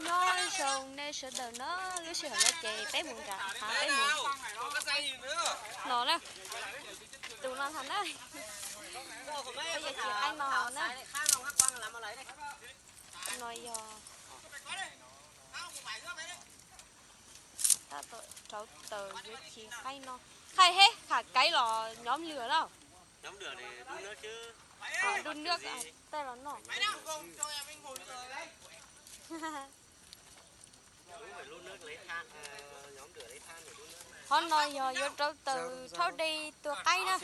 Nyob zoo nej sawv daws na, lub sij hawm no ces peb mus nram hav, peb mus no na, tus no ntag na, peb yuav ci qaib no na, no yog tab tom rauv taws yuav ci qaib no, qaib heb, qaib los nyob lwm na, dub nwb tej los no. Qhov no yog yuav rauv taws rhaub dej tua qaib na,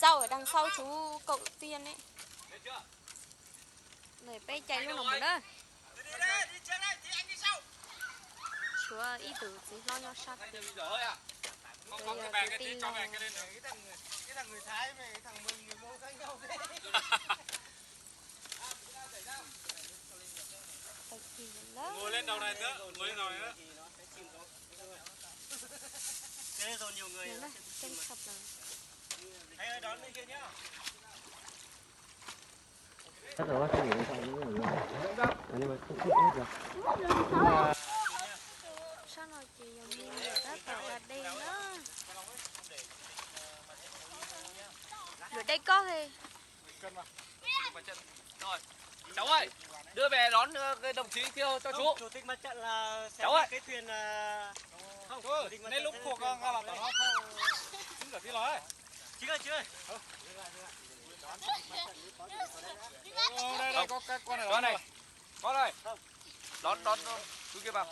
txaus daj xau tsuv kaum tiag ne. Peb cais lub no mus na. Tshuav ib tug txiv hlob nyob sab tid, yog tus tij laug. Sab no ces yog me nyuam tab tom da dej na. Lub dej koj he. Cháu ơi, đưa về đón, ờ, cái đồng chí Thiêu cho chú. Chủ tịch mặt trận là sẽ Cháu đi ơi. Cái thuyền, ờ, không, chủ tịch mặt Nấy trận lúc sẽ đi khô thuyền con vào là tao nó không. Chính cả Thiêu rồi. Chính ơi, chính ơi. Ồ, đây, đây, có cái con này, con này. Con này. Đón, đón, đón. Chú kia vào.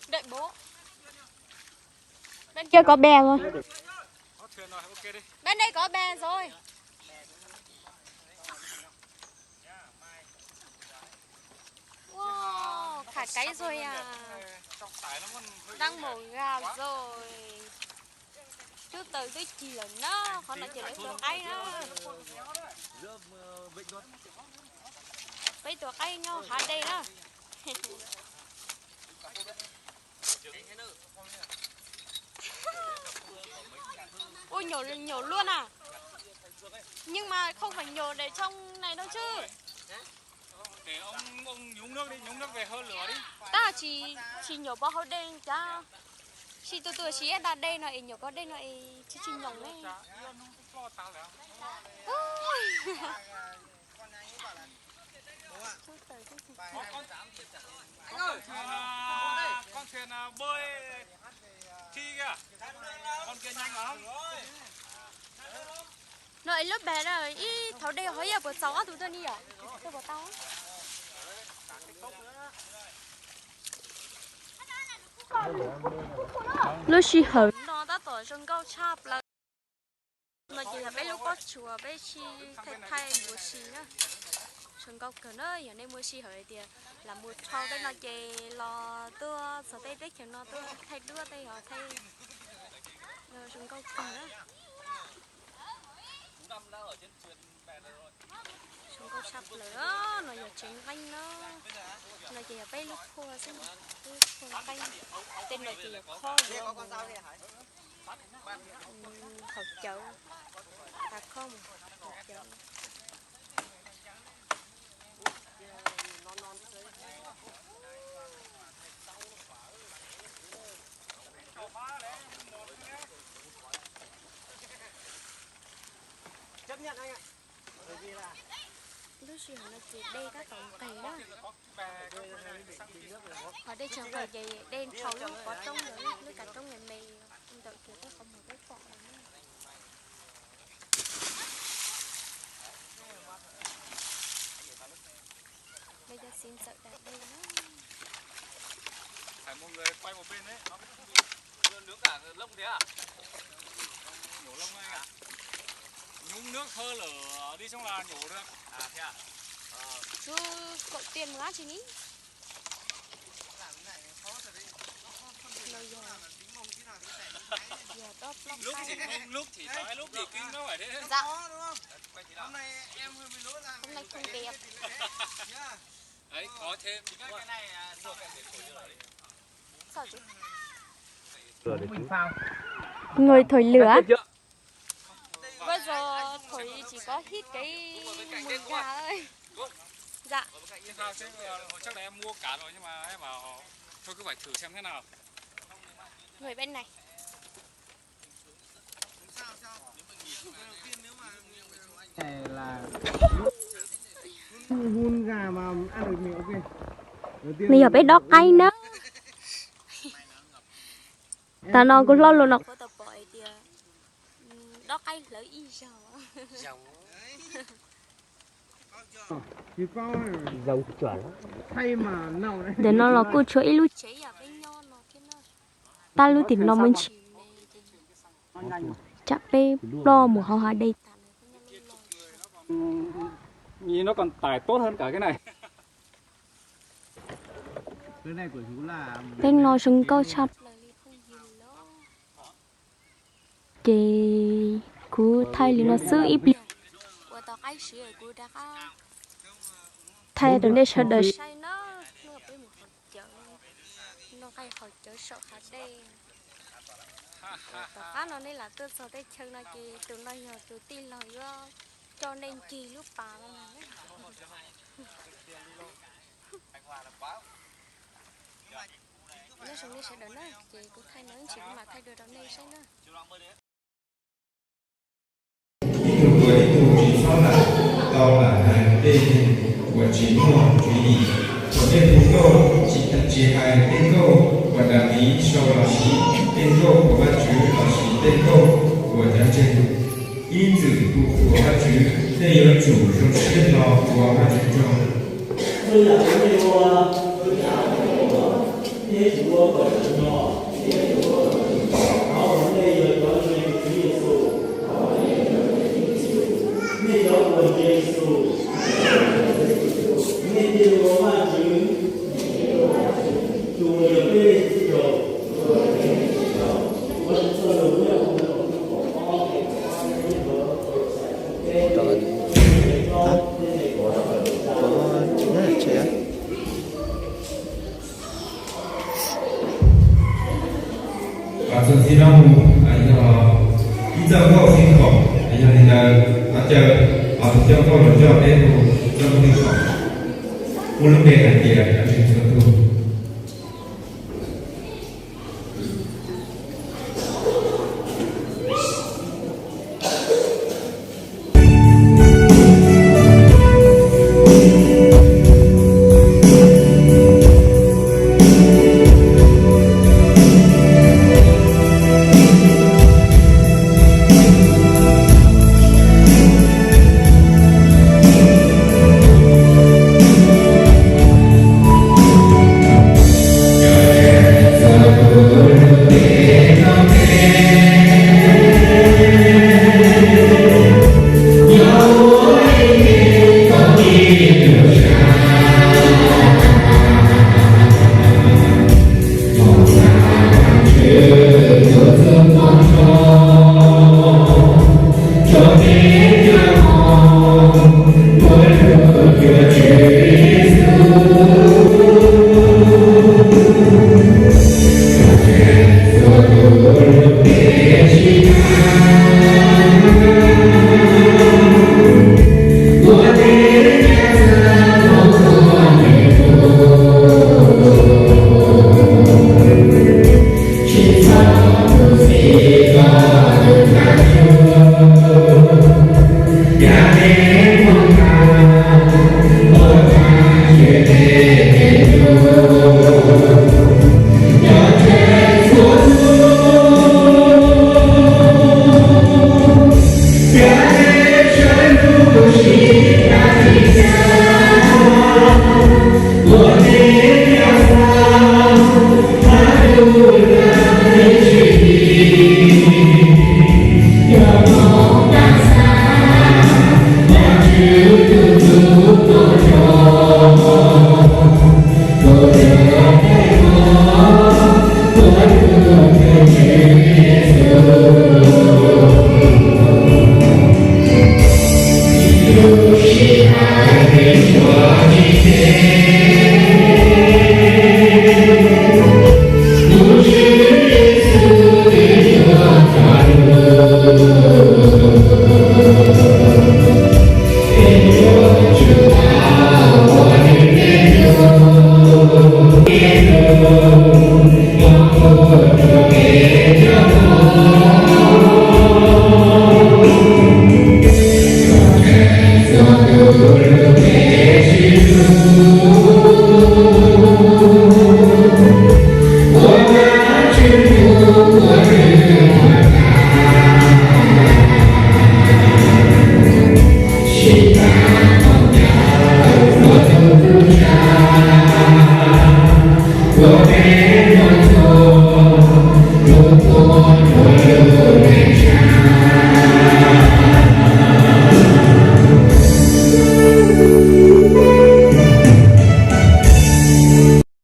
Đợi bố. Bên kia có bè rồi. Bên đây có bè rồi. Wow, thả cái rồi à. Đang mổ gà rồi. Cub taws twb cig lawm na, qhov no ces lawv tua qaib na. Peb tua qaib nyob hav dej na. Ui, nhổ, nhổ luôn à? Nhưng mà không phải nhổ để trong này đâu chứ. Để ông, ông nhúng nước đi, nhúng nước về hơi lửa đi. Tab sis tsis nyuam pov hauv dej cas. Sis tus tus sis ib da dej no es nyuam pov dej no es tsis tsis nyoos ne. Con thuyền, à, con thuyền, à, bơi thi kìa. Con kia nhanh lắm. No es lub bag no ib thauv dej hov yog puas txaus ob tug tuaj ni yom? Puas tau? Lub sij hawm no tab tom zoo nkauj tshaj plaws. No ces yog peb lub pob tsuas peb sib thaij thaij mus ua si na. Zoo nkauj kawg na, yog nej muaj sij hawm hais tias lam mus dhau tej no ces los tuaj txog tej teb chaws no tuaj thaij duab tej hov thaij. Zoo nkauj kawg na. Zoo nkauj tshaj plaws. No yog tsev nqeeb na. No ces yog peb lub phua xwb, lub phua nqeeb. Tej no ces yog khob yuav mus haus cawv, tas khob mus haus cawv. Lub sij hawm no ces dej tab tom nqis na. Ho dej tsis nqis ces dej nrhaus lub qhov roob ntawd, lub kav roob me me ntawm kiag peb qhov muag peb pom no na. Peb cov txiv ntxawm da dej na. Nhổ lông này. Nhúng nước hơi lở đi xong là nhổ được. Chứ cậu tiền mà chỉ ní. Lúc thì Mông, lúc thì Thái, lúc thì Kinh, nó phải thế. Dạ. Hôm nay không đẹp. Đấy, có thêm. Sao chứ? Người thổi lửa. Vâng, Thaum tsis có hit cái mùi gà ơi. Dạ. Chắc là em mua cả rồi nhưng mà em bảo thôi cứ phải thử xem thế nào. Ngồi bên này. Này là hun gà mà ăn được mì ok. Đầu tiên Nws yog peb dob qaib na. Tam no kuv hlob lus no kuv tau pom hais tias, mm, dob qaib hlawv ib zaug. Ntawm no los kuj tshuav ib lub tsev yam peb nyob no thiab na. Tab lub tim no muaj ntsis, tsam peb ploj mus hauv hav dej tas. Nhìn nó còn tải tốt hơn cả cái này. Peb no zoo nkauj tshaj plaws li phooj ywg los. Ces kuv thaij li no xwb ib pliag ua tau qaib siv kuv rov qab thaij rau nej sawv daws saib na. Hnub no peb mus haus cawv, noj nqaij haus cawv saum hav dej. Tom qab no nej lam tuaj txog teb chaws no ces tus no yog tus tij laug yuav coj nej ncig lub pas no. Nyob zoo nej sawv daws na, ces kuv thaij no ib ntsis kuv mam thaij dua rau nej saib na. Ib tug tuav ib tug tsis txhob lam tau lam hais tej uas tsis muaj tswv yim. Thaum nej hu nkauj, tsis hais tej nkauj uas dam miv sau los sis tej nkauj qhuas Vajtswv los sis tej nkauj uas cov ntseeg ib txwm hu qhuas Vajtswv, nej yuav tsum zoo siab hlo ua Vajtswv tsaug. Txhua yam uas nej ua, nej yuav tsum ua kom tsim nyog, thov kom nej yog cov ntseeg Tswv Yexus. Nej cov uas ntseeg Yexus, nej thiaj li ua Vajtswv tus uas yog peb txwj laug. Txuas ntxiv no mus yog ib txoj nkauj xib khoom, yog li ntawd thov caw tus coj nkauj los coj peb hu txoj nkauj xib khoom, muaj lub npe hais tias Txhua Tus.